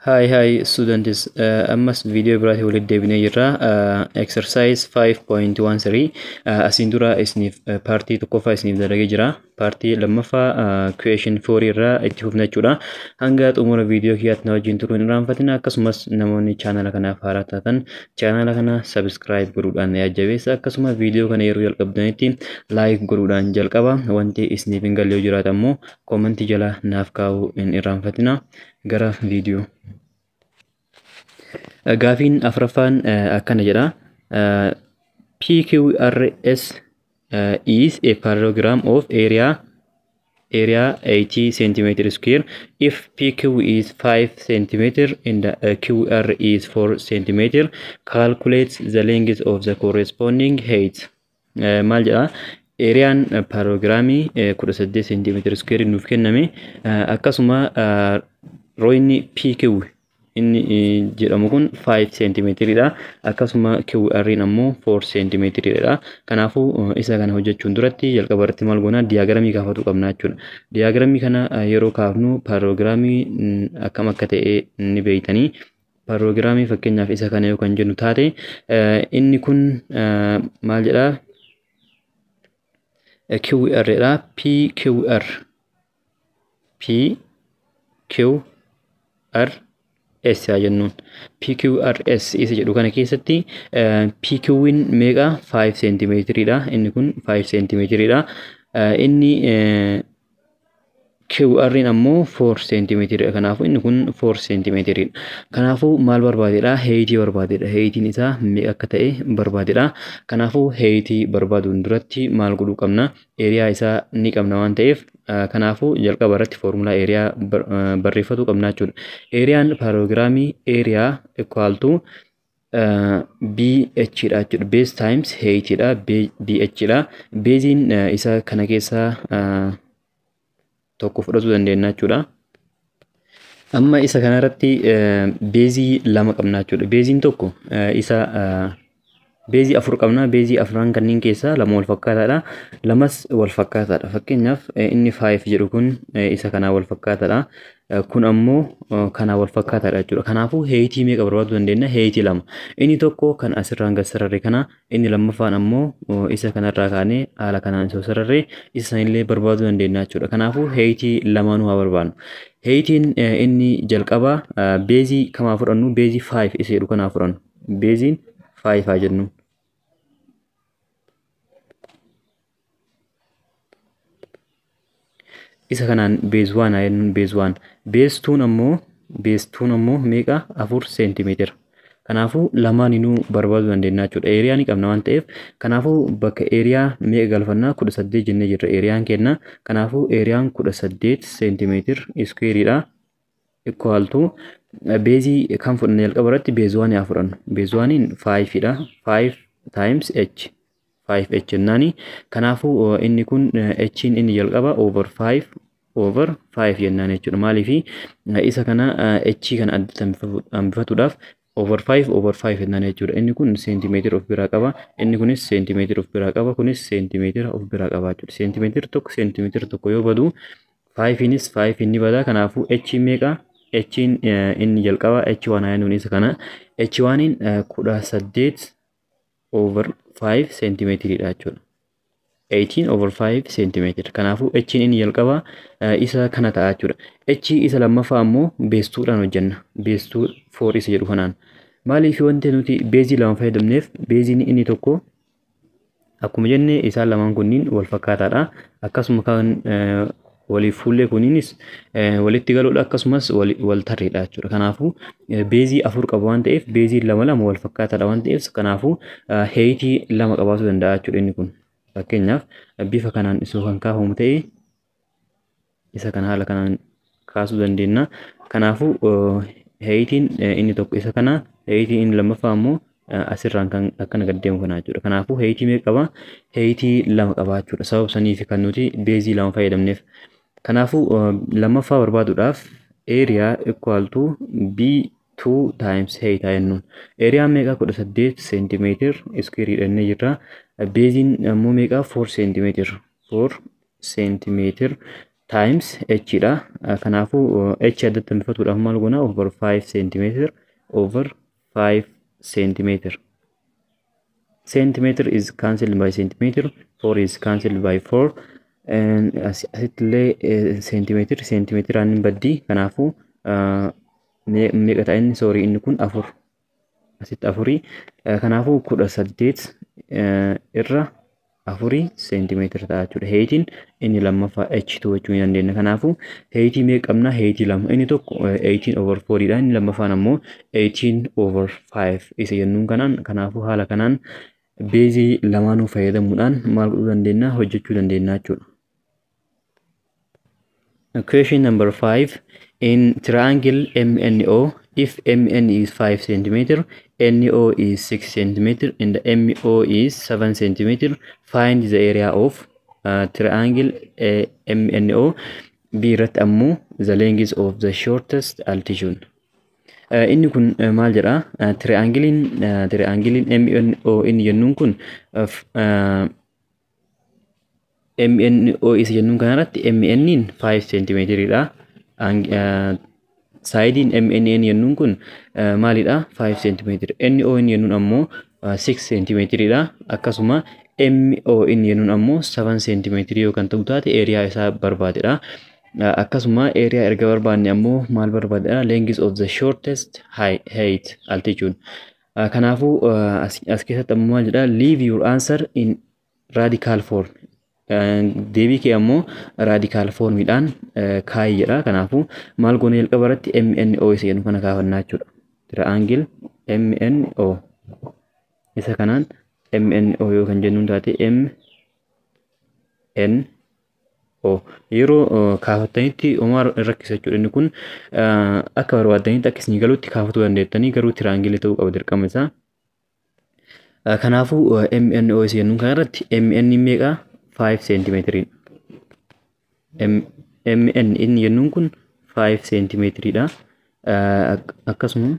Hi students, ammas viidiyoo biraatii walitti deebinee jirra. Exercise 5.13 asiin dura isiniif paartii tokkoffaa isiniif dalagee jira. Paartii lammaffaa question 4 irraa itti fufna jechuudha. Hanga xumura viidiyoo kiyyaatti na wajjin turuu hin irraanfatina. Akkasumas namoonni chaanala kanaaf haaraa taatan chaanala kana subscribe godhuudhaan jajjabeessa. Akkasuma viidiyoo kana yeroo jalqabdanitti like godhuudhaan jalqaba. Wanti isiniif hin galle yoo jiraate ammoo koomentii jala naaf kaa'uu hin irraanfatina. Gara viidiyoo. Gaafiin afuraffaan akkana jedha. PQRS is a parallelogram of area 80 centimeter square. If PQ is 5 centimeter and QR is 4 centimeter, calculate the length of the corresponding height. Maal jedha? Eeriyaan parallelograamii 18 centimeter square nuuf kenname, akkasuma rooyinni PQ inni jedhamu kun 5 centimeetiridha. Akkasuma QR'n ammoo 4 centimeetiridha. Kanaafuu isa kana hojjechuun duratti jalqaba irratti maal goona? Diyaagramii kaafachuu qabna jechuudha. Diyaagramii kana yeroo kaafnu parallelograamii akkam akka ta'e ni beektanii. Parallelograamii fakkeenyaaf isa kana yoo kan jennu taate, inni kun maal jedhaa? QR dha. PQR PQR S haa jennuun. PQRS isa jedhu kana keessatti PQ'n meeqa? 5 seentimeetiriidha. Inni kun 5 seentimeetiriidha. Inni QR'n ammoo 4 seentimeetiriidha. Kanaafuu inni kun 4 seentimeetiriidha. Kanaafuu maal barbaadedha? Heeyitii barbaadedha. Heeyitiin isaa meeqa akka ta'e barbaadedha. Kanaafuu heeyitii barbaaduun duratti maal godhuu qabna? Eeriyaa isaa ni qabna waan ta'eef, kanaafuu jalqaba irratti foormulaa eeriyaa barreeffachuu qabna jechuudha. Eeriyaan parallelograamii area equal to BH dha jechuudha. Base times height dha. BH dha. Beeziin isa kana keessaa tokko fudhachuu dandeenya jechuudha. Amma isa kanarratti beezii lama qabna jechuudha. Beeziin tokko isa beezii afur qabna. Beezii afran kanneen keessaa lama wal fakkaataadha. Lamas wal fakkaataadha. Fakkeenyaaf inni 5 jedhu kun isa kanaa wal fakkaataadha. Kun ammoo kanaa wal fakkaataadha jechuudha. Kanaafuu heeyitii meeqa barbaaduu dandeenya? Heeyitii lama. Inni tokko kan asirraan gad sararre kana, inni lammaffaan ammoo isa kanarraa kaanee haala kanaan osoo sararre isa sanillee barbaaduu dandeenya jechuudha. Kanaafuu heeyitii lamaanuu haa barbaadnu. Heeyitiin inni jalqabaa beezii kamaa fudhannu? Beezii 5 isa jedhu kanaa fudhannu. Beeziin 5 haa jennu. Isa kanaan beez 1 haa jennuun, beez 1. Beez 2 ammoo, beez 2 ammoo meeqa? 4 seentimeetira. Kanaafuu lamaaninuu barbaaduu dandeenya jechuudha. Eeriyaa ni qabna waan ta'eef, kanaafuu bakka eeriyaa meeqa galfannaa? 18 jennee jirra eeriyaan kenna. Kanaafuu eeriyaan 18 seentimeetir iskuweeriidha. Equal to beezii kan fudhanne jalqaba irratti beez 1 haa fudhannu. Beez 1 5 dha. 5 times h 5h jennaani. Kanaafuu inni kun h'n inni jalqaba over 5 over 5 jennaan jechuudha. Maaliif isa kana h kana addatti hambifatuudhaaf over 5 over 5 jennaan jechuudha. Inni kun seentimeetira of biraa qaba. Inni kunis seentimeetira of biraa qaba. Kunis seentimeetira of biraa qaba jechuudha. Seentimeetira tokko seentimeetira tokko yoo badu 5nis 5 inni bada. Kanaafuu h meeqa? H inni jalqaba h1 haa jennuun isa kana. H1 18 over 5 seentimeetiriidha jechuudha. 18 over 5 seentimeetira. Kanaafuu h inni jalqaba isa kana ta'a jechuudha. H isa lammaffaa ammoo beestuudhaan hojjenna. Beestuu 4 isa jedhu kanaan. Maaliif wanti nuti beezii lama fayyadamneef, beeziin inni tokko akkuma jenne isaan lamaan kunniin wal fakkaataadha. Akkasuma kan waliif fuullee kunniinis walitti galuudha, akkasumas wal tarreedha jechuudha. Kanaafuu beezii afur qaba waan ta'eef, beeziin lama lama wal fakkaataadha waan ta'eef, kanaafuu heeyitii lama qabaachuu danda'a jechuudha inni kun. Fakkeenyaaf bifa kanaan isoo kan kaafamu ta'e, isa kana haala kanaan kaasuu dandeenya. Kanaafuu heeyitiin inni tokko isa kana, heeyitiin inni lammaffaa ammoo asirraan kan akkana gad deemu kana jechuudha. Kanaafuu heeyitii meeqa qaba? Heeyitii lama qaba jechuudha. Sababa saniif kan nuti beezii lama fayyadamneef. Kanaafuu lammaffaa barbaaduudhaaf area equal to B2 times height haa jennuun. Eeriyaan meeqa? 18 seentimeetir iskuweerii jennee jirra. Beeziin ammoo meeqa? 4 seentimeetir. 4 seentimeetir times h dha. Kanaafuu h addatti hambifatuudhaaf maal goona? Over 5 centimeter over 5 centimeter. Centimeter is cancelled by centimeter, 4 is cancelled by 4. Asitti illee centimeter centimeteraan hin baddii. Kanaafuu meeqa ta'a inni? Sorry, inni kun afur, asitti afurii. Kanaafuu 18 irra afurii seentimeetira ta'a jechuudha. Heightiin inni lammaffaa H2 jechuu ni dandeenya. Kanaafuu heightii meeqa qabna? Heightii lama. Inni tokko 18 over 4 dha. Inni lammaffaan ammoo 18 over 5 isa jennuun kanaan. Kanaafuu haala kanaan baseii lamaanuu fayyadamuudhaan maal godhuu dandeenya? Hojjechuu dandeenya jechuudha. Question number 5. In triangle MNO, if MN is 5 centimeter, NO is 6 centimeter, and MO is 7 centimeter, find the area of triangle MNO. B irratti ammoo the length of the shortest altitude. Inni kun maal jedha? Triangleiin MNO inni jennuun kun, MNO isa jennuun kanarratti MN 5 centimeteridha. Sideiin MNN jennuun kun maalidha? 5 centimeter. NO inni jennuun ammoo 6 centimeteridha. Akkasuma MO inni jennuun ammoo 7 centimeter yoo kan ta'u taate area isaa barbaadedha. Akkasuma area erga barbaanne ammoo maal barbaadedha? Length of the shortest height altitude. Kanaafuu as keessatti ammoo maal jedha? Leave your answer in radical form. Deebii kee ammoo radical formiidhaan kaayi jedha. Kanaafuu maal goone? Jalqaba irratti MNO isa jedhu kana kaafannaa jechuudha. Triangle MNO isa kanaan MNO yoo kan jennuun taate, MNO yeroo kaafattanitti homaa rakkisa jechuudha. Inni kun akka barbaaddanitti akka isinii galutti kaafatuu dandeettanii, garuu triangleii ta'uu qaba dirqama isaa. Kanaafuu MNO isa jennuun kana irratti MN meeqa? 5 seentimeetiriidha. MN inni jennuun kun 5 seentimeetiriidha. Akkasuma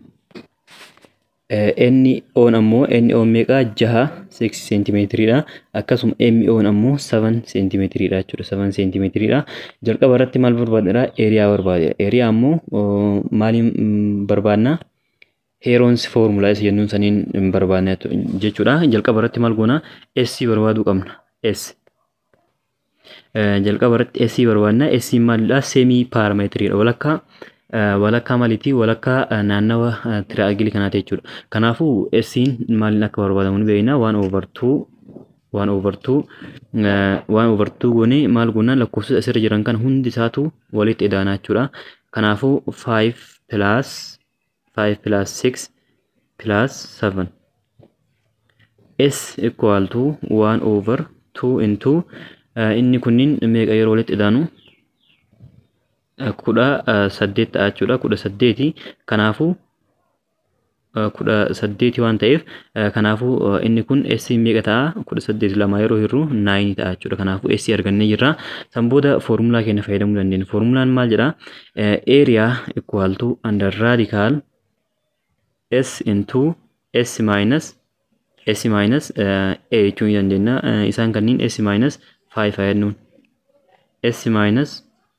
NO'n ammoo, NO meeqa? 6, 6 seentimeetiriidha. Akkasuma MO'n ammoo 7 seentimeetiriidha jechuudha. 7 seentimeetiriidha. Jalqaba irratti maal barbaadna? Area barbaadna. Area ammoo maaliin barbaadna? Heron's formula isa jennuun saniin barbaadna jechuudha. Jalqaba irratti maal goona? S barbaaduu qabna. S. Jalqaba irratti S barbaadna. S maalidha? Semi perimeteriidha. Walakkaa maaliiti? Walakkaa naannawa triangleii kanaati jechuudha. Kanaafuu S maaliin akka barbaadamu ni beekna. 1 over 2, 1 over 2, 1 over 2 goonee maal goona? Lakkoofsota asirra jiran kan hundi isaatu walitti idaanaa jechuudha. Kanaafuu 5 plus 5 plus 6 plus 7 S equal to 1 over 2 into inni kunniin meeqa yeroo walitti idaanu? 18 ta'a jechuudha. 18. Kanaafuu 18 waan ta'eef, kanaafuu inni kun S meeqa ta'a? 18 lama yeroo hirru 9 ta'a jechuudha. Kanaafuu S argannee jirra. San booda foormulaa keenya fayyadamuu dandeenya. Foormulaan maal jedha? Area equal to under radical S into S minus A jechuu ni dandeenya. Isaan kanneen S minus 5 fayyadnuun, S minus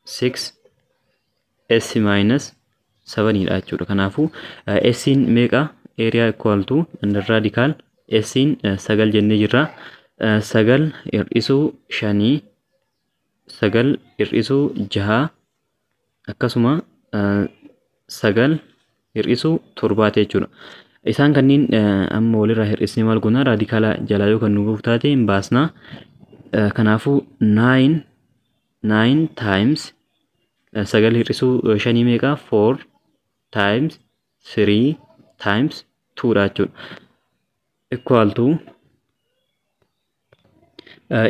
6, S minus 7 dha jechuudha. Kanaafuu S'n meeqa? Area equal to under radical S'n 9 jennee jirra. 9 hir'isuu 5, 9 hir'isuu 6, akkasuma 9 hir'isuu 7 jechuudha. Isaan kanneen amma walirraa hir'isnee maal goona? Radicala jalaa yoo kan nu bahu taate hin baasna. Kanaafuu 9, 9 times 9 hir'isuu 5 meeqa? 4 times 3 times 2 dha jechuudha. Equal to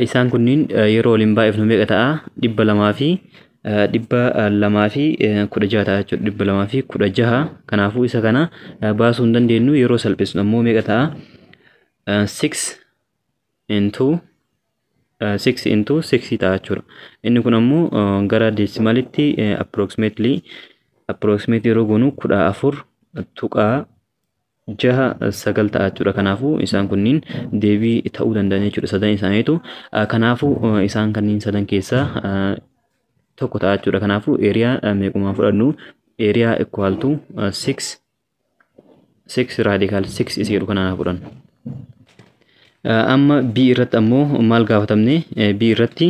isaan kunniin yeroo waliin baay'ifnu meeqa ta'a? 216 ta'a jechuudha. 216. Kanaafuu isa kana baasuu hin dandeenyu. Yeroo salphisnu ammoo meeqa ta'a? 6 into 6 into 6 ta'a jechuudha. Inni kun ammoo gara decimalitti approximate yeroo goonu 14.69 ta'a jechuudha. Kanaafuu isaan kunniin deebii ta'uu danda'an jechuudha. Sadan isaaniitu. Kanaafuu isaan kanneen sadan keessaa tokko ta'a jechuudha. Kanaafuu area meequmaan fudhannu? Area equal to 6 6 radical 6 isa jedhu kanaan fudhannu. Amma B irratti ammoo maal gaafatamne? B irratti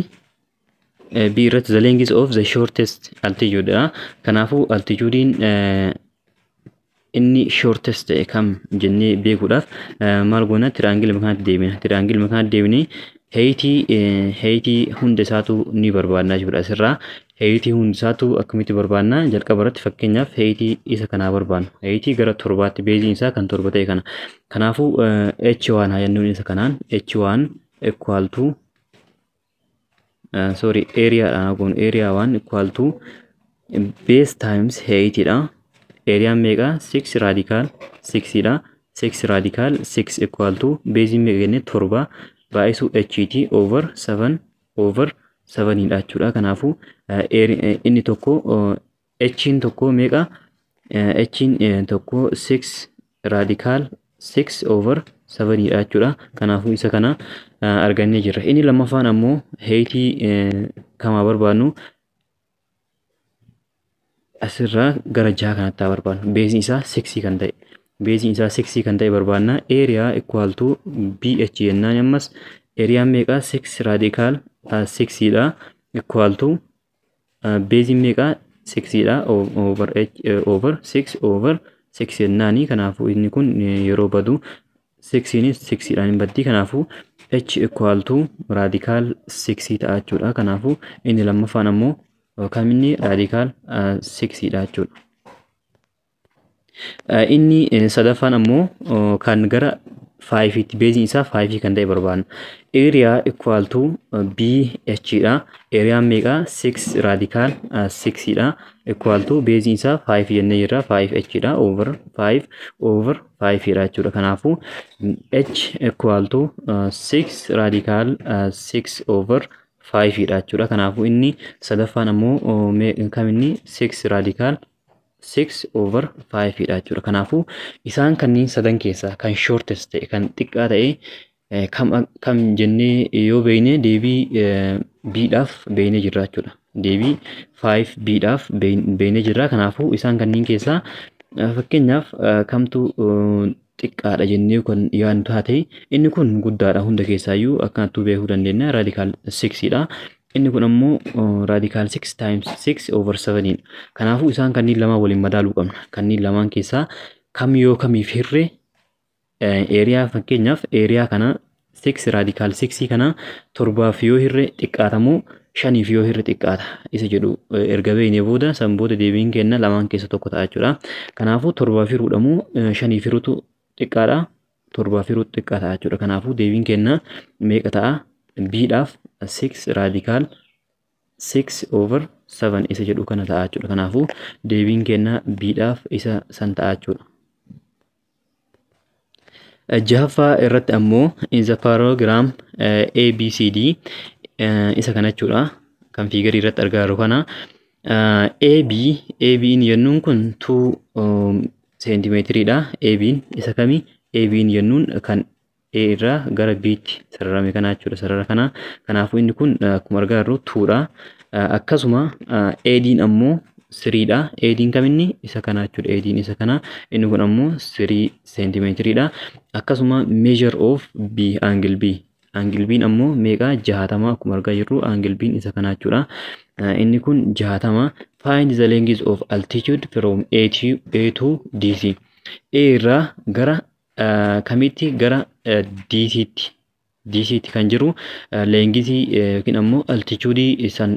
the length of the shortest altitude dha. Kanaafuu altituudiin inni shortest ta'e kam jennee beekuudhaaf maal goona? Triangle kanatti deebina. Triangle kanatti deebinee heightii hunda isaatu ni barbaadna jechuudha asirraa. Heightii hunda isaatu akkamitti barbaadna? Jalqaba irratti fakkeenyaaf heightii isa kanaa barbaadna. Heightii gara torbaatti baseiin isaa kan torba ta'e kana. Kanaafuu H1 haa jennuun isa kanaan H1 equal to, sorry, area dha kun, area 1 equal to base times height dha. Areaan meeqa? 6 radical 6 dha. 6 radical 6 equal to baseiin meeqa jennee? Torba baay'isuu h over 7 over 7 dha jechuudha. Kanaafuu inni tokko, h'n tokko meeqa? H'n tokko 6 radical 6 over 7 dha jechuudha. Kanaafuu isa kana argannee jirra. Inni lammaffaan ammoo heightii kamaa barbaadnu? Asirraa gara jaha kanatti haa barbaadnu. Baseiin isaa 6 kan ta'e. Baseiin isaa 6 kan ta'e barbaadna. Area equal to BH jennaan ammas areaan meeqa? 6 radical 6 dha. Equal to baseiin meeqa? 6 dha. Over h over 6 over 6 jennaani. Kanaafuu inni kun yeroo badu 6nis 6 dhaan hin baddi. Kanaafuu h equal to radical 6 ta'a jechuudha. Kanaafuu inni lammaffaan ammoo kaminni? Radical 6 dha jechuudha. Inni sadaffaan ammoo kan gara 5tti baseiin isaa 5 kan ta'e barbaadna. Area equal to BH dha. Areaan meeqa? 6 radical 6 dha. Equal to baseiin isaa 5 jennee jirra. 5h dha. Over 5 over 5 dha jechuudha. Kanaafuu h equal to 6 radical 6 over 5 dha jechuudha. Kanaafuu inni sadaffaan ammoo kaminni? 6 radical 6 over 5 dha jechuudha. Kanaafuu isaan kanneen sadan keessaa kan shortest ta'e, kan xiqqaa ta'e kam jennee yoo beekne, deebii B dhaaf beeknee jirra jechuudha. Deebii 5 B dhaaf beeknee jirra. Kanaafuu isaan kanneen keessaa fakkeenyaaf kamtu xiqqaadha jennee kan yaadnu taate, inni kun guddaadha hunda keessaayyuu akkanattuu beekuu dandeenya, radical 6 dha. Inni kun ammoo radical 6 times 6 over 7 dha. Kanaafuu isaan kanneen lamaan waliin madaaluu qabna. Kanneen lamaan keessaa kam yoo kamiif hirre area, fakkeenyaaf area kana 6 radical 6 kana torbaaf yoo hirre xiqqaatamoo shaniif yoo hirre xiqqaata isa jedhu erga beeknee booda, san booda deebiin kenna lamaan keessa tokko ta'a jechuudha. Kanaafuu torbaaf hiruudhamoo shaniif hiruutu xiqqaadha? Torbaaf hiruutu xiqqaa ta'a jechuudha. Kanaafuu deebiin kenna meeqa ta'a? B dhaaf 6 radical 6 over 7 isa jedhu kana ta'a jechuudha. Kanaafuu deebiin kenna B dhaaf isa san ta'a jechuudha. Jahaffaa irratti ammoo in the parallelogram ABCD, isa kana jechuudha. Kan figureii irratti argaa jirru kana. AB, AB'n jennuun kun 2 seentimeetiriidha. AB'n isa kami? AB'n jennuun kan A irraa gara B'tti sararame kana jechuudha. Sarara kana. Kanaafuu inni kun akkuma argaa jirru 2dha. Akkasuma AD'n ammoo 3dha. AD'n kaminni? Isa kana jechuudha. AD'n isa kana. Inni kun ammoo 3 seentimeetiriidha. Akkasuma measure of B, angle B. Angle B'n ammoo meeqa? 60. Akkuma argaa jirru angle B'n isa kana jechuudha. Inni kun 60. Find the length of altitude from A to DC. A irraa gara kamitti? Gara DC'tti. DC'tti kan jiru lengthii yookiin ammoo altitudeii san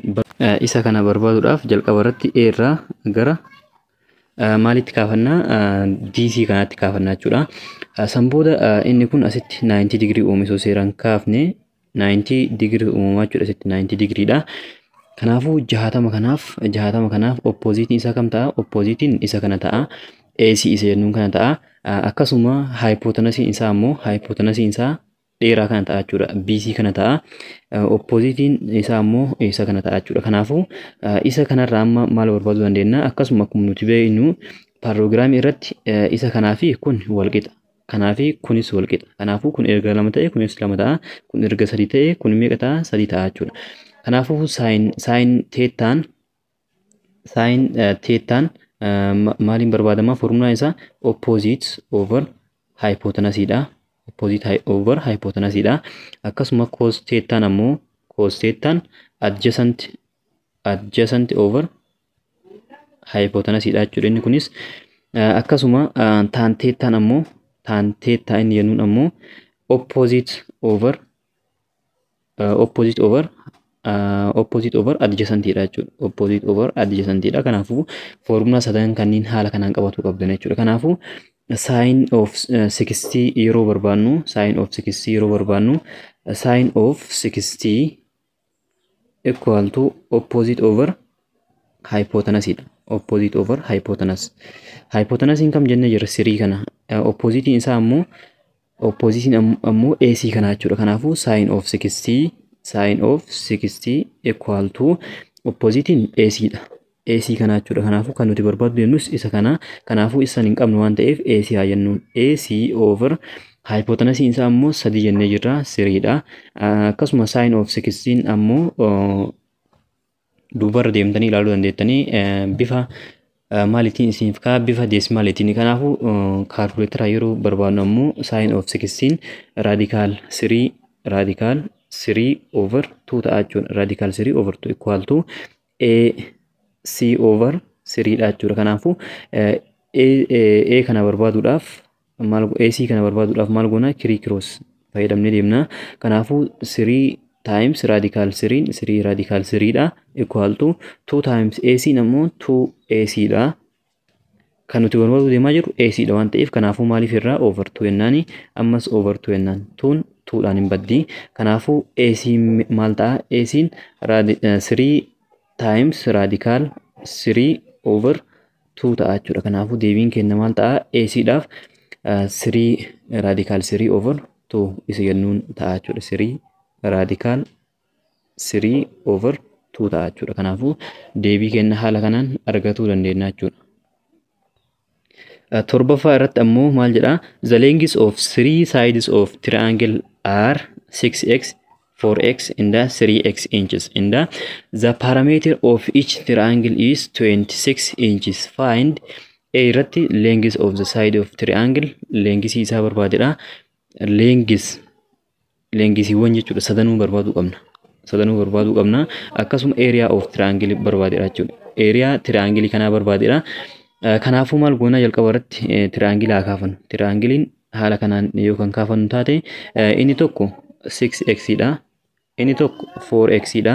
isa kana barbaaduudhaaf jalqaba irratti A irraa gara maalitti kaafannaa? DC kanatti kaafannaa jechuudha. San booda inni kun asitti 90 digirii uume, seeraan kaafne 90 digirii uumamaa jechuudha, asitti 90 digiriidha. Kanaafuu 60 kanaaf oppositeiin isaa kam ta'a? Oppositeiin isa kana ta'a. AC isa jennuun kana ta'a. Akkasuma hypotenuseiin isaa ammoo, hypotenuseiin isaa dheeraa kana ta'a jechuudha. BC kana ta'a. Oppositeiin isaa ammoo isa kana ta'a jechuudha. Kanaafuu isa kanarraa amma maal barbaaduu dandeenya? Akkasuma akkuma nuti beeknu parallelogramii irratti isa kanaa fi kun wal qixa. Kanaa fi kunis wal qixa. Kanaafuu kun erga lama ta'e kunis lama ta'a. Kun erga sadii ta'e kun meeqa ta'a? Sadii ta'a jechuudha. Kanaafuu sine thetaan Sine thetaan maaliin barbaadama? Formulaan isaa opposite over hypotenusiidha. Opposite over hypotenusiidha. Akkasuma cos thetaan ammoo, cos thetaan adjacent over hypotenusiidha jechuudha. Inni kunis akkasuma tan thetaan ammoo, tan theta inni jennuun ammoo opposite over adjacentidha jechuudha. Opposite over adjacentidha. Kanaafuu foormulaa sadan kanneen haala kanaan qabatu qabdan jechuudha. Kanaafuu sine of 60 yeroo barbaannu, sine of 60 yeroo barbaannu, sine of 60 equal to opposite over hypotenuse dha. Opposite over hypotenuse. Hypotenusiin kam jennee jirra? Sirii kana. Oppositiin isaa ammoo, oppositiin ammoo AC kana jechuudha. Kanaafuu sine of 60 equal to oppositiin AC dha. AC kana jechuudha. Kanaafuu kan nuti barbaadu jennus isa kana. Kanaafuu isa hin qabnu waan ta'eef AC haa jennuun. AC over hypotenusiin isaa ammoo sadi jennee jirra, siriidha. Akkasuma sine of 60 ammoo duubarra deemtanii ilaaluu dandeettanii, bifa maaliitiin isiniif kaa, bifa decimaaliitiin. Kanaafuu calculatora yeroo barbaadnu ammoo sine of 60 radical 3 radical 3 over 2 ta'a jechuudha. Radical 3 over 2 equal to A C over 3 dha jechuudha. Kanaafuu A kana barbaaduudhaaf maal, AC kana barbaaduudhaaf maal goona? Criss cross fayyadamnee deemna. Kanaafuu 3 times radical 3, 3 radical 3 dha, equal to 2 times AC ammoo 2 AC dha. Kan nuti barbaadu deemaa jiru AC dha waan ta'eef, kanaafuu maaliif irraa over 2 jennaani, ammas over 2 jennaan, 2 2dhaan hin baddii. Kanaafuu AC maal ta'a? AC 3 times radical 3 over 2 ta'a jechuudha. Kanaafuu deebiin keenya maal ta'a? AC dhaaf 3 radical 3 over 2 isa jennuun ta'a jechuudha. 3 radical 3 over 2 ta'a jechuudha. Kanaafuu deebii keenya haala kanaan argatuu dandeenya jechuudha. Torbaffaa irratti ammoo maal jedhaa? The length of three sides of triangle are 6x, 4x and 3x inches, and the perimeter of each triangle is 26 inches. Find A irratti length of the side of triangle, length isaa barbaadedha. Length, lengthiiwwan jechuudha, sadanuu barbaaduu qabna. Sadanuu barbaaduu qabna. Akkasuma area of triangle barbaadedha jechuudha. Area triangle kanaa barbaadedha. Kanaafuu maal goona? Jalqaba irratti triangle haa kaafannu. Triangleiin haala kanaan yoo kan kaafannu taate, inni tokko 6x dha. Inni tokko 4x dha.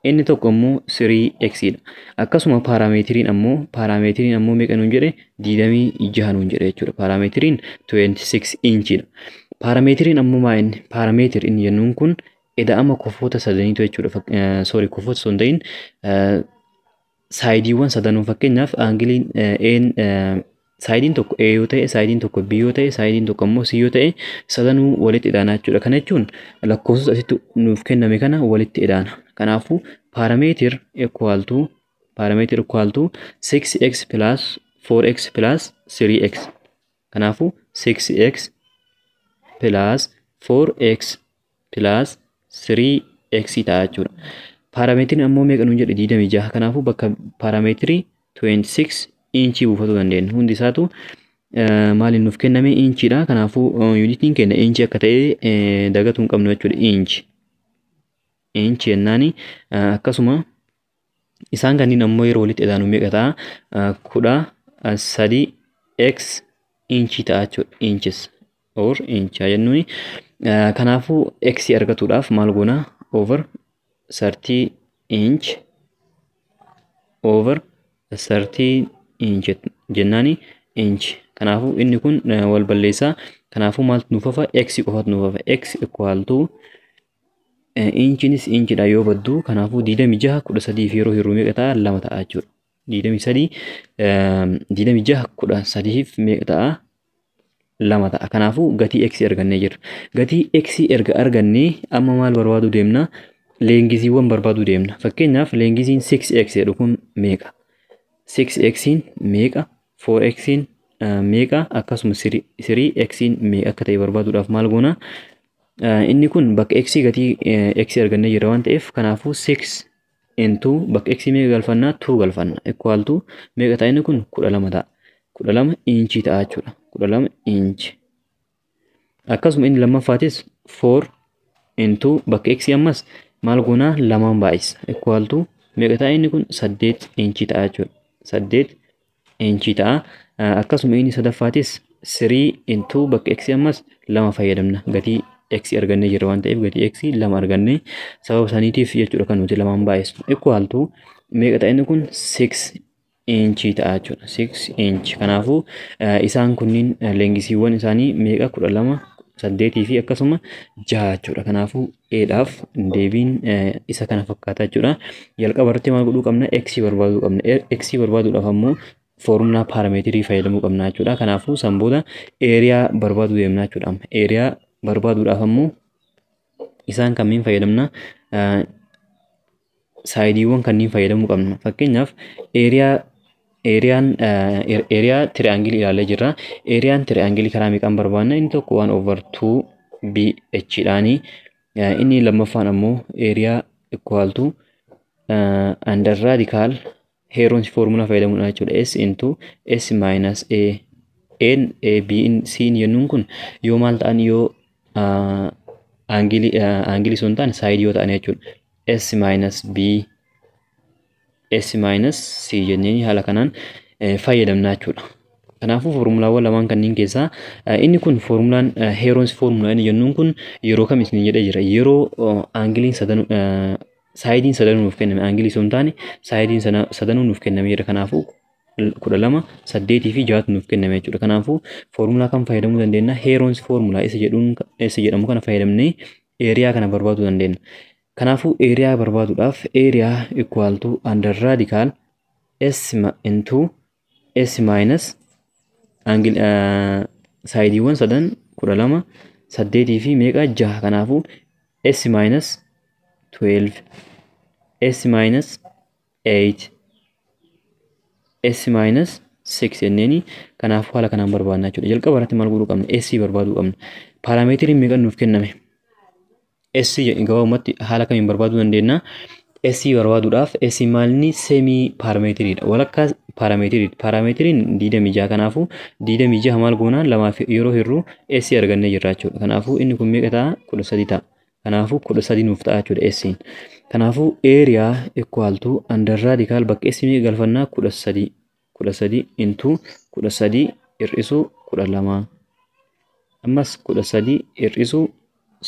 Inni tokko immoo 3x dha. Akkasuma perimeteriin ammoo meeqa nuun jedhe? 26 nuun jedhe jechuudha. Perimeteriin 26 inchidha. Perimeteriin ammoo maa inni? Perimeter inni jennuun kun ida'ama kofoota sadaniitu jechuudha. Sorry, kofoota osoo hin ta'in sideiiwwan sadanuu. Fakkeenyaaf angleiin een sideiin tokko A yoo ta'e, sideiin tokko B yoo ta'e, sideiin tokko immoo C yoo ta'e, sadanuu walitti ida'ana jechuudha. Kana jechuun lakkoofsota asitti nuuf kenname kana walitti ida'ana. Kanaafuu perimeter equal to 6x plus 4x plus 3x. Kanaafuu 6x plus 4x plus 3x ta'a jechuudha. Perimeteriin ammoo meeqa nuun jedhe? 26. Kanaafuu bakka perimeterii 26 inchii buufatuu dandeenya. Hundi isaatu maaliin nuuf kenname? Inchiidha. Kanaafuu unitiin keenya inchii akka ta'e dagatuu hin qabnu jechuudha. Inch. Inch jennaani akkasuma isaan kanneen ammoo yeroo walitti idaanu meeqa ta'a? 13 x inchii ta'a jechuudha. Inches or inch jennuuni. Kanaafuu x argatuudhaaf maal goona? Over 30 inch over 30 inch jennaani inch. Kanaafuu inni kun wal balleessaa. Kanaafuu maaltu nuuf hafa? X qofatu nuuf hafa. X equal to inchiinis inchidha yoo baddu, kanaafuu 26 13 fi yeroo hir'uu meeqa ta'a? Lama ta'a jechuudha. 23, 26 13f meeqa ta'a? Lama ta'a. Kanaafuu gatii x argannee jirra. Gatii x erga argannee amma maal barbaaduu deemna? Lengthiiwwan barbaaduu deemna. Fakkeenyaaf lengthiin 6x jedhu kun meeqa? 6x meeqa? 4x meeqa? Akkasuma 3x meeqa akka ta'e barbaaduudhaaf maal goona? Inni kun bakka x gatii x argannee jira waan ta'eef, kanaafuu 6 into bakka x meeqa galfannaa? 2 galfanna. Equal to meeqa ta'a inni kun? 12 ta'a. 12 inchii ta'a jechuudha. 12 inch. Akkasuma inni lammaffaatis 4 into bakka x ammas maal goonaa? Lamaan baay'isa. Equal to meeqa ta'a inni kun? 8 inchii ta'a jechuudha. 8 inchii ta'a. Akkasuma inni sadaffaatis 3 into bakka x ammas lama fayyadamna. Gatii x argannee jirra waan ta'eef, gatii x lama argannee sababa saniitiif jechuudha kan nuti lamaan baay'isnu. Equal to meeqa ta'a inni kun? 6 inchii ta'a jechuudha. 6 inch. Kanaafuu isaan kunniin lengthiiwwan isaanii meeqa? 12, 8 fi akkasuma 6 jechuudha. Kanaafuu eedhaaf deebiin isa kana fakkaata jechuudha. Jalqaba irratti maal godhuu qabna? X barbaaduu qabna. X barbaaduudhaaf ammoo foormulaa perimeterii fayyadamuu qabna jechuudha. Kanaafuu san booda area barbaaduu deemna jechuudha. Area barbaaduudhaaf ammoo isaan kamiin fayyadamna? Sideiiwwan kanneen fayyadamuu qabna. Fakkeenyaaf, areaan area triangleii ilaallee jirra. Areaan triangleii karaa meeqaan barbaanna? Inni tokko 1 over 2 BH dhaani. Inni lammaffaan ammoo area equal to under radical Heron's formula fayyadamuudha jechuudha. S into S minus A. N, A, B, C jennuun kun yoo maal ta'an? Yoo angleii sun ta'an, sideii yoo ta'an jechuudha. S minus B, S minus C jennee haala kanaan fayyadamna jechuudha. Kanaafuu foormulaawwan lamaan kanneen keessaa inni kun foormulaan Heron's formula inni jennuun kun yeroo kam isin jedhee jira? Yeroo angleiin sadanuu, sideiin sadanuu nuuf kenname, angleii osoo hin taane sideiin sadanuu nuuf kenname jira. Kanaafuu 12, 8 fi 6 nuuf kenname jechuudha. Kanaafuu foormulaa kam fayyadamuu dandeenya? Heron's formula isa jedhuun, isa jedhamu kana fayyadamnee area kana barbaaduu dandeenya. Kanaafuu area barbaaduudhaaf area equal to under radical S into S minus angle sideiiwwan sadan, 12, 8 fi meeqa? 6. Kanaafuu S minus 12, S minus 8, S minus 6 jenneeni kanaafuu haala kanaan barbaadna jechuudha. Jalqaba irratti maal godhuu qabna? S barbaaduu qabna. Perimeteriin meeqa nuuf kenname? S gabaabumatti haala kamiin barbaaduu dandeenya? S barbaaduudhaaf S maalni? Semi perimeteriidha. Walakkaa perimeteriidha. Perimeteriin 26, kanaafuu 26 maal goonaa? Lamaaf yeroo hirru S argannee jirra jechuudha. Kanaafuu inni kun meeqa ta'a? 13 ta'a. Kanaafuu 13 nuuf ta'a jechuudha S. Kanaafuu area equal to under radical bakka S meeqa galfannaa? 13. 13 into 13 hir'isuu 12, ammas 13 hir'isuu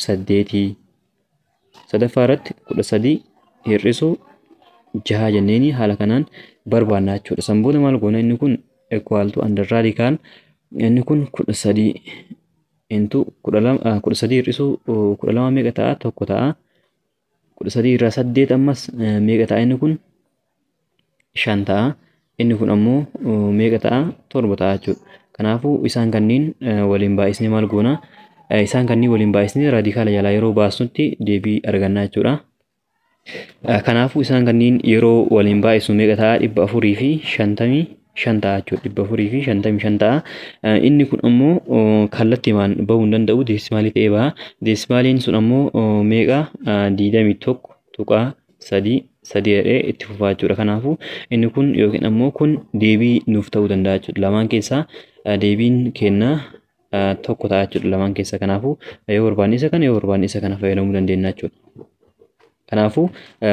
8, sadaffaa irratti 13 hir'isuu 6 jenneeni haala kanaan barbaanna jechuudha. San booda maal goona? Inni kun equal to under radical inni kun 13 into 12, 13 hir'isuu 12 meeqa ta'a? Tokko ta'a. 13 irraa 8 ammas meeqa ta'a inni kun? 5 ta'a. Inni kun ammoo meeqa ta'a? 7 ta'a jechuudha. Kanaafuu isaan kanneen waliin baay'isnee maal goona? Isaan kanneen waliin baay'isnee radicala jalaa yeroo baasnutti deebii arganna jechuudha. Kanaafuu isaan kanneen yeroo waliin baay'isnu meeqa ta'a? 455 ta'a jechuudha. 455 ta'a. Inni kun ammoo kallattiimaan bahuu hin danda'u, decimalii ta'ee baha. Decimaliin sun ammoo meeqa? 21.33 jedhee itti fufaa jechuudha. Kanaafuu inni kun yookiin ammoo kun deebii nuuf ta'uu danda'a jechuudha. Lamaan keessaa deebiin kennaa tokko ta'a jechuudha lamaan keessaa. Kanaafuu yoo barbaanne isa kana, yoo barbaanne isa kana fayyadamuu dandeenya jechuudha. Kanaafuu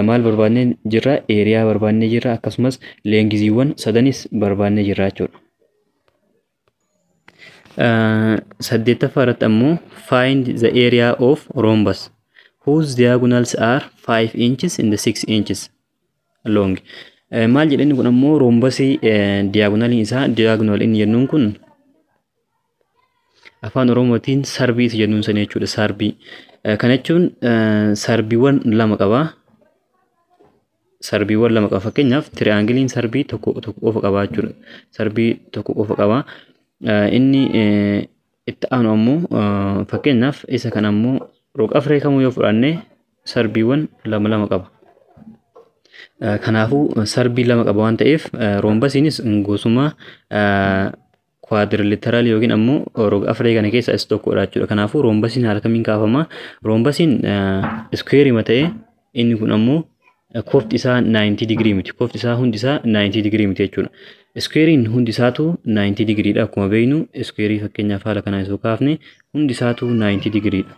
maal barbaannee jirra? Area barbaannee jirra, akkasumas lengthiiwwan sadanis barbaannee jirra jechuudha. Saddeettaffaa irratti ammoo find the area of rhombus whose diagonals are 5 inches and 6 inches long. Maal jedhani kun ammoo? Rhombusii diagonaliin isaa, diagonal inni jennuun kun afaan Oromootiin sarbii isa jennuun sana jechuudha, sarbii. Kana jechuun sarbiiwwan lama qaba. Sarbiiwwan lama qaba. Fakkeenyaaf, triangleiin sarbii tokko tokko qofa qaba jechuudha. Sarbii tokko qofa qaba. Inni itti aanu ammoo, fakkeenyaaf, isa kana ammoo roga afree kamuu yoo fudhanne sarbiiwwan lama lama qaba. Kanaafuu sarbii lama qaba waan ta'eef rhombusiinis gosuma quadrilateralii yookiin ammoo roga afree kana keessaa isa tokkodha jechuudha. Kanaafuu rhombusiin haala kamiin kaafama? Rhombusiin squareii ta'ee inni kun ammoo Kofti isaa 90 digirii miti. Kofti isaa hundi isaa 90 digirii miti jechuudha. Iskuweeriin hundi isaatu 90 digiriidha. Akkuma beeknu iskuweerii fakkeenyaaf haala kanaan osoo kaafne hundi isaatu 90 digiriidha.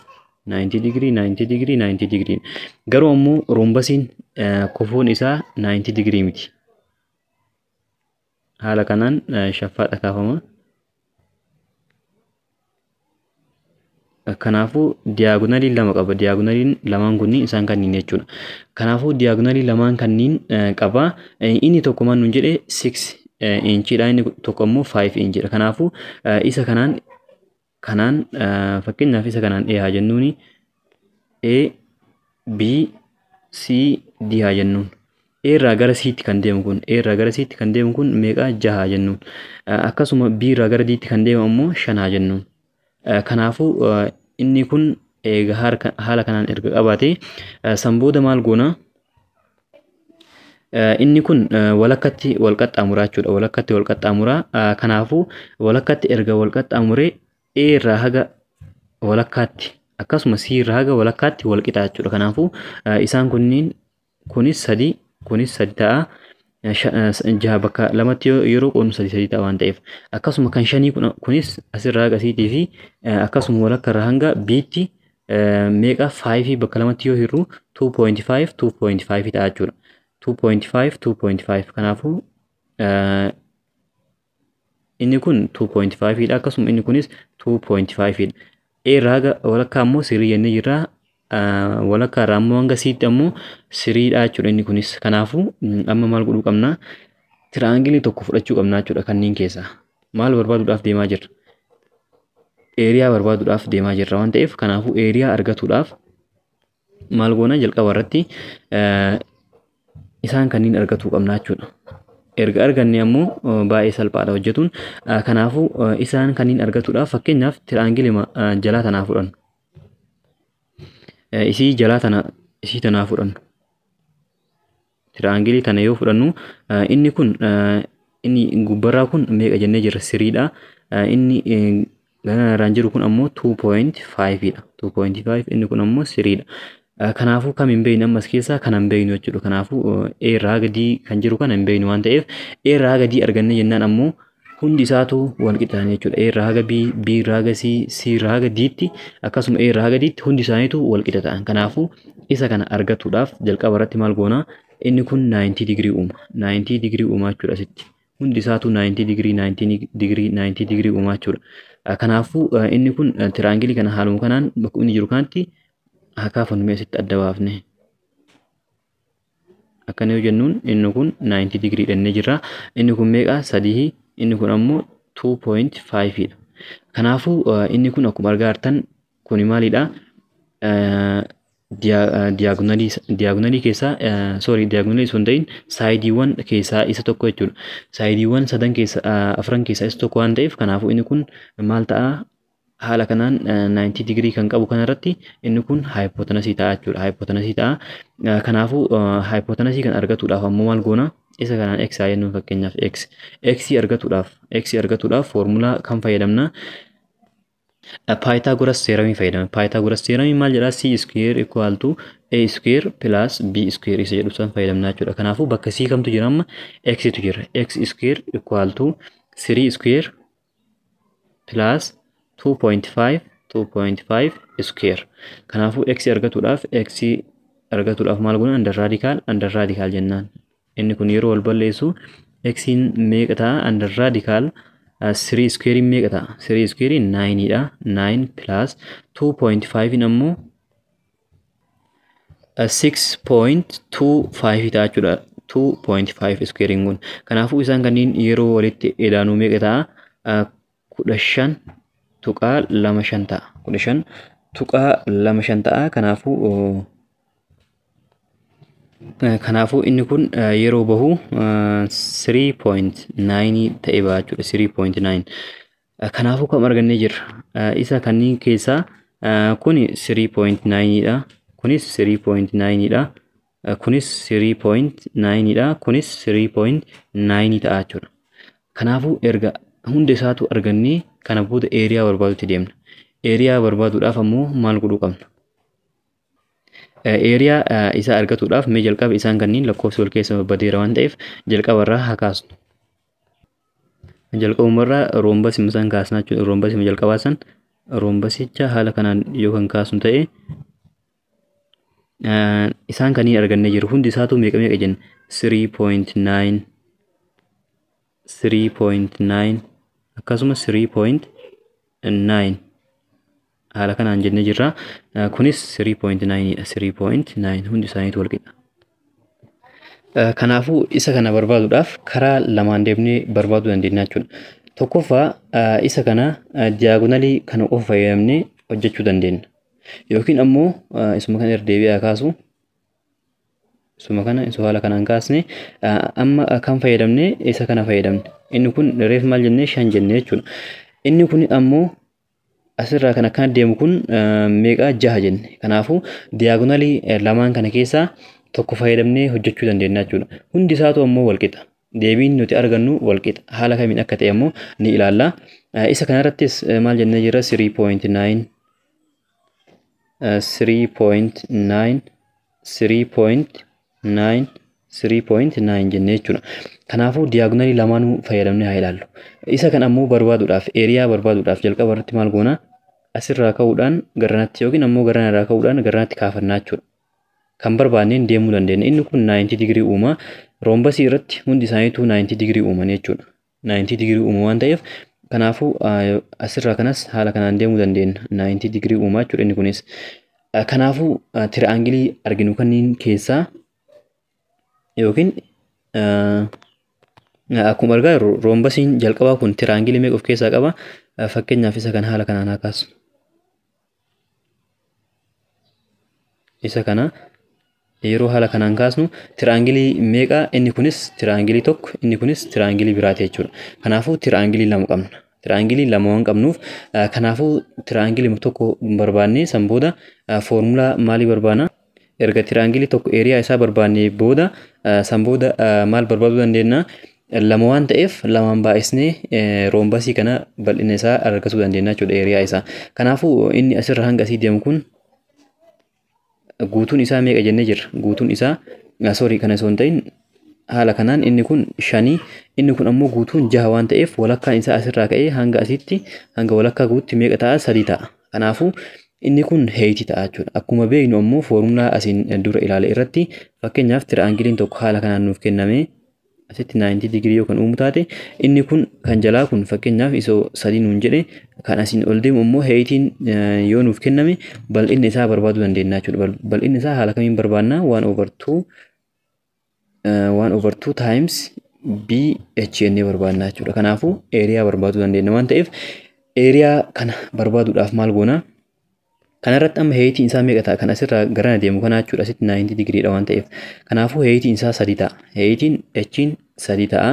90 digirii, 90 digirii, 90 digirii. Garuu ammoo roombasiin kofoon isaa 90 digirii miti. Haala kanaan shaffaadha kaafama. Kanaafuu diyaagonaalii lama qaba. Diyaagonaaliin lamaan kunniin isaan kanniin jechuudha. Kanaafuu diyaagonaalii lamaan kanniin qaba. Inni tokko maal nuun jedhe 6 inchiidha. Inni tokko ammoo 5 inchiidha. Kanaafuu isa kanaan fakkeenyaaf isa kanaan A haa jennuuni. A, B, C, D haa jennuun. A irraa gara C'tti kan deemu kun, A irraa gara C'tti kan deemu kun meeqa? 6 haa jennuun. Akkasuma B irraa gara D'tti kan deemu ammoo 5 haa jennuun. Kanaafuu inni kun eega haala kanaan erga qabaate san booda maal goona? Inni kun walakkatti wal qaxxaamuraa jechuudha. Walakkatti wal qaxxaamuraa. Kanaafuu walakkatti erga wal qaxxaamuree A irraa haga walakkaatti akkasuma C irraa haga walakkaatti wal qixa jechuudha. Kanaafuu isaan kunniin kunis 3 kunis 3 ta'a. 6 bakka lamatti yeroo qoodnu 3 3 ta'a waan ta'eef. Akkasuma kan 5 kunis asirraa haga C'tii fi akkasuma walakka irraa hanga B'tti meeqa 5 bakka lamatti yoo hirru 2.5 2.5 ta'a jechuudha. 2.5 2.5 kanaafuu inni kun 2.5 dha. Akkasuma inni kunis 2.5 dha. A irraa haga walakkaa ammoo 3 jennee jirra. Walakkaa irraa ammoo hanga C'tti ammoo 3 dha jechuudha inni kunis. Kanaafuu amma maal godhuu qabna? Tiraangilii tokko fudhachuu qabna jechuudha kanneen keessaa. Maal barbaaduudhaaf deemaa jirra? Eeriyaa barbaaduudhaaf deemaa jirra waan ta'eef kanaafuu eeriyaa argatuudhaaf maal goona? Jalqaba irratti isaan kanneen argatuu qabna jechuudha. Erga arganne ammoo baay'ee salphaadha hojjetuun. Kanaafuu isaan kanneen argatuudhaaf fakkeenyaaf tiraangilii jalaa tanaa fudhannu. Isii jalaa tana isii tanaa fudhannu. Tiraangilii tana yoo fudhannu inni kun inni gubbarraa kun meeqa jennee jirra? 3 dha. Inni ganarraan jiru kun ammoo 2.5 dha. 2.5 inni kun ammoo 3 dha. Kanaafuu kam hin beeknu ammas keessaa kan hin beeknu jechuudha. Kanaafuu A irraa haga D kan jiru kana hin beeknu waan ta'eef A irraa haga D arganne jennaan ammoo hundi isaatu wal qixxaatan jechuudha. A irraa haga B, B irraa haga C, C irraa haga D'tti akkasuma A irraa haga D'tti hundi isaaniitu wal qixa ta'an. Kanaafuu isa kana argatuudhaaf jalqaba irratti maal goona? Inni kun 90 digirii uuma. 90 digirii uuma jechuudha asitti. Hundi isaatu 90 digirii, 90 digirii, 90 digirii uuma jechuudha. Kanaafuu inni kun tiraangilii kana haaluma kanaan bakka inni jiru kanatti haa kaafannumee asitti adda baafne. Akkana yoo jennuun inni kun 90 digirii dhannee jirra. Inni kun meeqa? 3. Inni kun ammoo 2.5 dha. Kanaafuu inni kun akkuma argaa jirtan kuni maalidha? Diyaagonalii keessaa sorry diyaagonalii osoo hin ta'in saayidiiwwan keessaa isa tokko jechuudha. Saayidiiwwan sadan keessaa afran keessaa isa tokko waan ta'eef kanaafuu inni kun maal ta'a? Haala kanaan 90 digirii kan qabu kanarratti inni kun haayipotenasii ta'a jechuudha. Haayipotenasii ta'a. Kanaafuu haayipotenasii kan argatuudhaaf ammoo maal goona? Isa kanaan x haa jennuun fakkeenyaaf x. X argatuudhaaf foormulaa kan fayyadamna? Pythagoras theorem fayyadamna. Pythagoras theorem maal jedhaa? C square equal to A square plus B square isa jedhu san fayyadamna jechuudha. Kanaafuu bakka C kamtu jira amma? X tu jira. X square equal to 3 square plus 2.5 square. Kanaafuu x argatuudhaaf maal goona? Under radical jennaan. Inni kun yeroo wal balleessu x meeqa ta'a? Under radical 3 square meeqa ta'a? 3 square 9 dha. 9 plus 2.5 ammoo 6.25 ta'a jechuudha. 2.5 square kun. Kanaafuu isaan kanneen yeroo walitti edaanuu meeqa ta'a? 15.25 ta'a. 15.25 ta'a. Kanaafuu inni kun yeroo bahu 3.9 ta'e ba'a jechuudha. 3.9. Kanaafuu kam argannee jirra? Isa kanneen keessaa kuni 3.9 dha. Kunis 3.9 dha. Kunis 3.9 dha. Kunis 3.9 ta'a jechuudha. Kanaafuu erga hunda isaatu argannee kana booda eeriyaa barbaadutti deemna. Eeriyaa barbaaduudhaaf ammoo maal godhuu qabna? Area isaa argatuudhaaf mee jalqaba isaan kanneen lakkoofsi wal keessa badeera waan ta'eef jalqaba irraa haa kaasnu. Jalqabumarraa rhombusii isaan kaasnaa jechuudha. Rhombusii jalqabaa san rhombusicha haala kanaan yoo kan kaasnu ta'e isaan kanneen argannee jiru. Hundi isaatu meeqa meeqa jenna? 3.9, 3.9, akkasumas 3.9 haala kanaan jennee jirra. Kunis 3.9 dha. 3.9 hundi isaaniitu wal qixa. Kanaafuu isa kana barbaaduudhaaf karaa lamaan deemnee barbaaduu dandeenya jechuudha. Tokkoffaa, isa kana diagonalii kana qofa fayyadamnee hojjechuu dandeenya. Yookiin ammoo isuma kana irra deebi'aa kaasu. Isuma kana isuma haala kanaan kaasne amma kan fayyadamne isa kana fayyadamne. Inni kun reef maal jennee? 5 jennee jechuudha. Inni kun ammoo asirraa kan akkana deemu kun meeqa? 6 jenne. Kanaafuu diagonalii lamaan kana keessaa tokko fayyadamnee hojjechuu dandeenya jechuudha. Hundi isaatu ammoo walqixa. Deebiin nuti argannu walqixa. Haala kamiin akka ta'e ammoo ni ilaalla. Isa kanarrattis maal jennee jira? 3.9, 3.9, 3.9, 3.9 jennee jechuudha. Kanaafuu diagonalii lamaanuu fayyadamnee haa ilaallu. Isa kan ammoo barbaaduudhaaf, area barbaaduudhaaf jalqaba irratti maal goona? Asirraa ka'uudhaan garanatti yookiin ammoo garanarraa ka'uudhaan garanatti kaafannaa jechuudha. Kan barbaanneen deemuu dandeenya. Inni kun 90 digirii uuma. Rhombusii irratti hundi isaaniitu 90 digirii uuman jechuudha. 90 digirii uuma waan ta'eef, kanaafuu asirraa kanas haala kanaan deemuu dandeenya. 90 digirii uumaa jechuudha inni kunis. Kanaafuu triangleii arginu kanneen keessaa yookiin akkuma argaa jirru rhombusiin jalqabaa kun triangleii meeqa of keessaa qaba? Fakkeenyaaf isa kana haala kanaan haa kaasu. Isa kana yeroo haala kanaan kaasnu triangleii meeqa? Inni kunis triangleii tokko, inni kunis triangleii biraati jechuudha. Kanaafuu triangleii lama qabna. Triangleii lama waan qabnuuf, kanaafuu triangleii tokko barbaannee san booda foormulaa maalii barbaanna? Erga triangleii tokko area isaa barbaannee booda, san booda maal barbaaduu dandeenya? Lama waan ta'eef lamaan baay'isnee rhombusii kana bal'ina isaa argachuu dandeenya jechuudha, area isaa. Kanaafuu inni asirra hanga asii deemu kun guutuun isaa meeqa jennee jirra? Guutuun isaa, sorry, kana osoo hin ta'in, haala kanaan inni kun 5, inni kun ammoo guutuun 6 waan ta'eef walakkaan isaa asirraa ka'ee hanga asitti, hanga walakkaa guututti meeqa ta'a? 3 ta'a. Kanaafuu inni kun heightii ta'a jechuudha. Akkuma beeknu ammoo foormulaa asiin dura ilaale irratti, fakkeenyaaf triangleiin tokko haala kanaan nuuf kenname, asitti 90 digirii yoo kan uumu taate, inni kun kan jalaa kun fakkeenyaaf isoo 3 nuun jedhe, kan asiin ol deemu immoo heightiin yoo nuuf kenname bal'inni isaa barbaaduu dandeenya jechuudha. Bal'inni isaa haala kamiin barbaanna? 1 over 2, 1 over 2 times b h jennee barbaadna jechuudha. Kanaafuu area barbaaduu dandeenya waan ta'eef, area kana barbaaduudhaaf maal goona? Kanarratti amma heightiin isaa meeqa ta'a? Kan asirraa garana deemu kana jechuudha. Asitti 90 digiriidha waan ta'eef. Kanaafuu heightiin isaa 3 ta'a. Heightiin h'n 3 ta'a.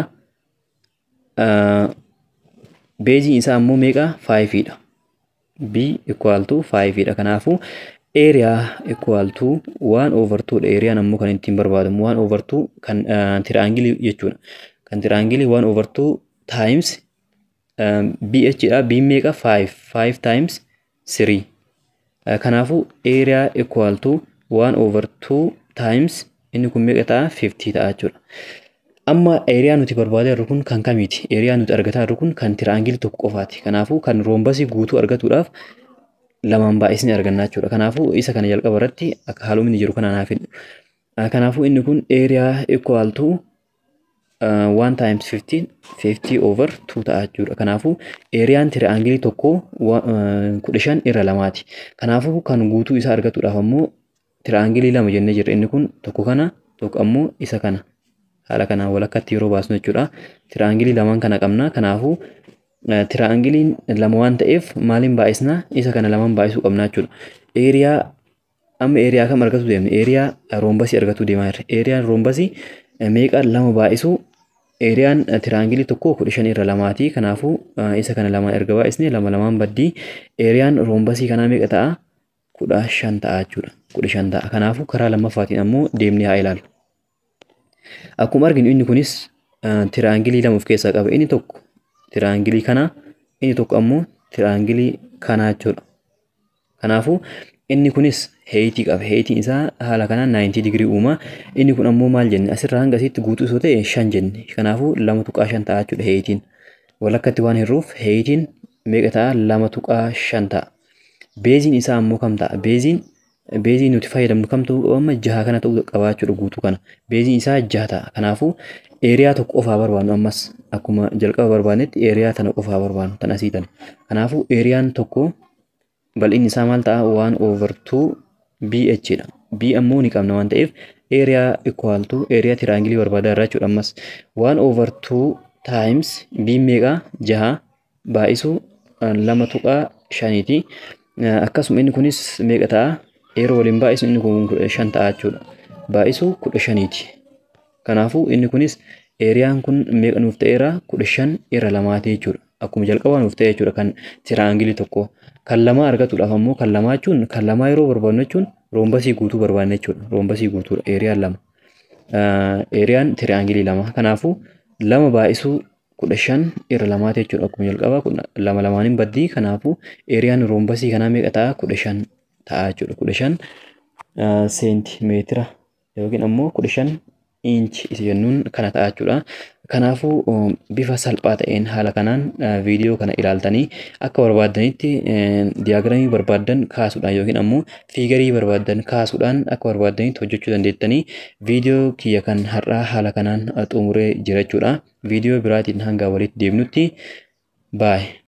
Baseiin isaa ammoo meeqa? 5 dha. B equal to 5 dha. Kanaafuu area equal to 1 over 2 dha. Areaan ammoo kan ittiin barbaadamu 1 over 2 kan triangleii jechuudha. Kan triangleii 1 over 2 times BH dha. B meeqa? 5. 5 times 3. Kanaafuu area equal to 1 over 2 times inni kun meeqa ta'a? 50 ta'a jechuudha. Amma area nuti barbaadaa jirru kun kan kamiiti? Area nuti argataa jirru kun kan triangleii tokko qofaati. Kanaafuu kan rhombusii guutuu argatuudhaaf lamaan baay'isni arganna jechuudha. Kanaafuu isa kana jalqaba irratti akka haaluma inni jiru kanaan haa fidnu. Kanaafuu inni kun area equal to 1 times 15, 50 over 2 ta'a jechuudha. Kanaafuu areaan triangleii tokko 15 irra lamaati. Kanaafuu kan guutuu isaa argatuudhaaf ammoo triangleii lama jennee jirra. Inni kun tokko kana, tokko ammoo isa kana. Haala kanaan walakkaatti yeroo baasnu jechuudha. Triangleii lamaan kana qabna. Kanaafuu triangleiin lama waan ta'eef maaliin baay'isna? Isa kana lamaan baay'isuu qabna jechuudha. Area amma area kam argatu deemne? Area rhombusii argatu deemaa jirra. Areaan rhombusii meeqa? Lama baay'isuu areaan triangleii tokko 15 irra lamaati. Kanaafuu isa kana lamaan erga baay'isne lama lamaan baddii, areaan rhombusii kanaa meeqa ta'a? 15 ta'a jechuudha. 15 ta'a. Kanaafuu karaa lammaffaatiin ammoo deemnee haa ilaallu. Akkuma arginu inni kunis triangleii lama of keessaa qaba. Inni tokko triangleii kana, inni tokko ammoo triangleii kana jechuudha. Kanaafuu Inni kunis heightii qaba. Heightiin isaa haala kanaan 90 digirii uuma. Inni kun ammoo maal jenne? Asirraa hanga asitti guutuu osoo ta'e 5 jenne. Kanaafuu 2.5 ta'a jechuudha heightiin. Walakkatti waan hirruuf heightiin meeqa ta'a? 2.5 ta'a. Baseiin isaa ammoo kam ta'a? Baseiin nuti fayyadamnu kam ta'uu qaba? Amma 6 kana ta'uu qaba jechuudha guutuu kana. Baseiin isaa 6 ta'a. Kanaafuu area tokko qofaa barbaannu ammas akkuma jalqaba barbaannetti area tana qofaa barbaannu tan asii tana. Kanaafuu areaan tokko bal'inni isaa maal ta'a? 1 over 2 BH dha. B ammoo ni qabna waan ta'eef area equal to area triangleii barbaadaa irraa jechuudha ammas 1 over 2 times B meeqa? 6 baay'isuu 2.5ti. Akkasuma inni kunis meeqa ta'a? Yeroo waliin baay'isu inni kun 15 ta'a jechuudha. Baay'isuu 15ti. Kanaafuu inni kunis areaan kun meeqa nuuf ta'eera? 15 irra 2ti jechuudha. Akkuma jalqabaa nuuf ta'e jechuudha kan triangleii tokko. Kan lamaa argatuudhaaf ammoo kan lamaa jechuun kan lamaa yeroo barbaadnu jechuun rhombusii guutuu barbaadna jechuudha. Rhombusii guutuudha areaan lama. Areaan triangleii lama. Kanaafuu 2 baay'isuu 15 irra 2ti jechuudha. Akkuma jalqabaa lama lamaaniin baddii, kanaafuu areaan rhombusii kanaa meeqa ta'a? 15 ta'a jechuudha. 15 seentimeetira yookiin ammoo 15 inch isa jennuun kana ta'a jechuudha. Kanaafuu bifa salphaa ta'een haala kanaan viidiyoo kana ilaaltanii akka barbaaddanitti diagramii barbaaddan kaasuudhaan yookiin ammoo figureii barbaaddan kaasuudhaan akka barbaaddanitti hojjechuu dandeettanii viidiyoo kiyya kan har'aa haala kanaan xumuree jira jechuudha. Viidiyoo biraatiin hanga walitti deemnutti baay'ee.